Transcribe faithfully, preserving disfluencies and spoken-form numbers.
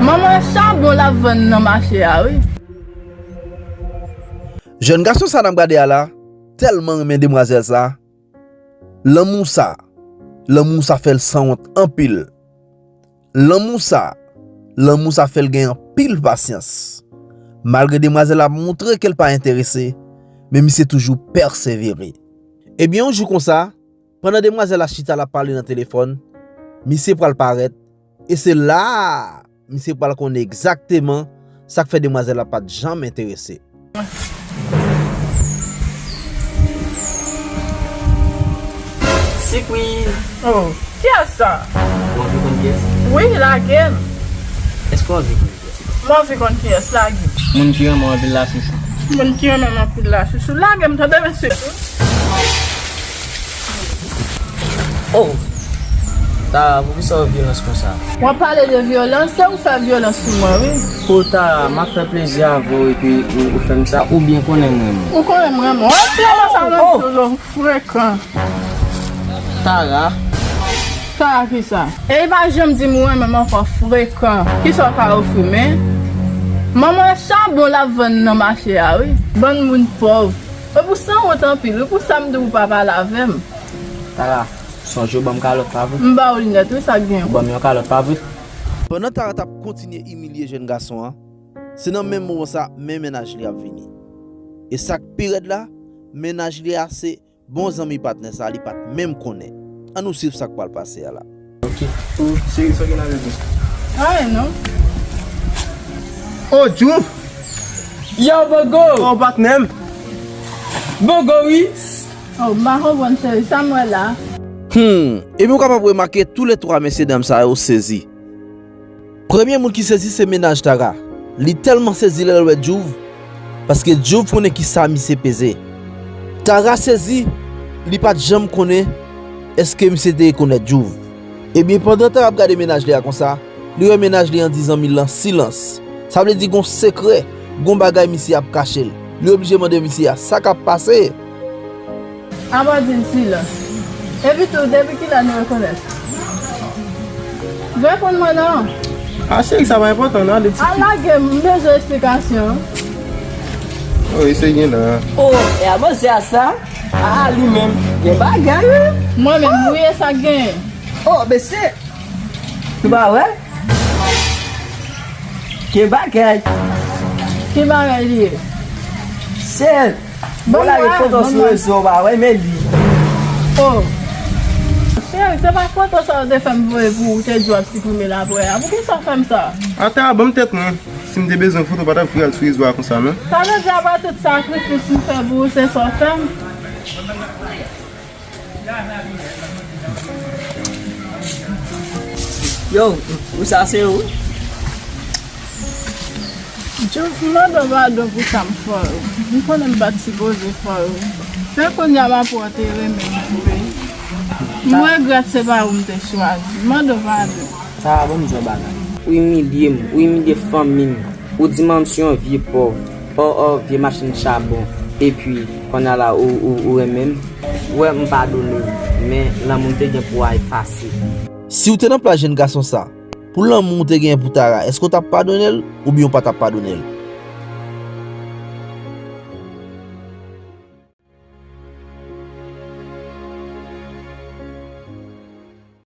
Manman chabon l ap vann nan mache a, wi. Jèn gason sa n ap gade a la, tèlman renmen demwazèl sa. Lanmou sa, lanmou sa fè l sanwont anpil. Lanmou sa, lanmou sa fè l gen anpil pasyans. Malgre demwazèl la ap montre ke l pa enterese, men misye toujou pèsevere. Ebyen, yon jou konsa, pandan demwazèl la chita l ap pale nan telefòn, misye pral parèt, e se la a misye pral konnen egzakteman sa k fè demwazèl la pa t janm enterese. Sipriz! Oh, kiyès sa? Ou anvi konn kiyès? Wi, lage m. Èske w anvi konn kiyès? M anvi konn kiyès, lage m. Moun ki renmen w anpil la, se sa. Moun ki renmen m anpil la, chouchou. Lage m tande, mesye. Oh! Tara, poukisa w vyolans konsa? W ap pale de vyolans, se ou fè vyolans sou mwen, wi. Oh, Tara, m ap fè plezi avè w epi ou, ou fè m sa, ou byen konnen m renmen w. Ou konnen m renmen w. Oh, vyolans avè m toujou, frekan. Tara. Tara kisa? E li pa janm di m ou renmen m ankò, frekan. Kisa w ka ofri m, en? Manman chabon l ap vann nan mache a, wi. Bann moun pòv. Epi w sanwont anpil, wi, pou sa m di w ou pa pale avè m. Tara, sonje w ban m kalòt, pa vre? M ba w li nèt, wi, sa k gen? Ou ban m yon kalòt, pa vre? Pandan Tara t ap kontinye imilye jèn gason an, se nan menm moman sa, men mennaj li ap vini. E sa k pi rèd la, mennaj li a se bon zanmi patnè sa, li pa t menm konnen. Ann nou swiv sa k pral pase a la. Ok. Oh, cheri, sa w gen nan men w? Anyen non. Oh, Djouf! Yo, Bogo! Oh, patnè m! Bogo, wi! Oh, m pa konprann, cheri, sa m wè la? Hmm, epi w kapab remake toulètwa mesyedam sa yo sezi. Premye moun ki sezi se mennaj Tara. Li tèlman sezi lè l wè Djouf, paske Djouf konnen kisa misye peze. Tara sezi, li pa t janm konnen èske misye te rekonèt Djouf. Ebyen, pandan Tara ap gade mennaj li a konsa, li wè mennaj li an di zanmi l lan silans. Sa vle di gon sekrè, gon bagay misye ap kache l. Li oblije mande misye a sa k ap pase. Apa w di l silans? Epi tou, depi kilè nou rekonèt? Reponn mwen non. Ah, cheri, sa pa enpòtan non, de ti fi. Al lage m, m bezwen eksplikasyon. Oh, e se gen la. Oh, e a manzè a sa? Ah, li menm, gen bagay, wi. Mwen menm, wi, e sa k genyen. Oh, mesye. Nou pa wè? Gen bagay. Ki bagay li ye? Sèl. Bon, la gen foto sou rezo, pa wè, men li. Oh. Cheri, se pa foto sa yo te fè m voye pou ou, te di w ap siprime l apre a. Poukisa w fè m sa? Ata, ban m tèt mwen. Si m te bezwen foto, pa t ap fè al sou rezo a konsa, non. Sa vle di apre tout sakrifis m fè pou ou, se sa w fè m? Yo, ou sa se ou? Djouf, m mande w padon pou sa m fè w. M konnen m pa t sipoze fè w. Men kounye a m ap wè w te renmen m vre. M regrèt se pa ou m te chwazi. M mande w padon. Sa va, ban m di w yon bagay. Ou imilye m, ou imilye fanmi m. Ou di m m se yon vye pòv, ò, ò, vye machann chabon, epi kounye a la ou, ou, ou renmen m. Ou wè m padone w, men lanmou m te gen pou w a efase. Si w te nan plas jèn gason sa, pou lanmou w te genyen pou Tara, èske w t ap padone l oubyen w pa t ap padone l?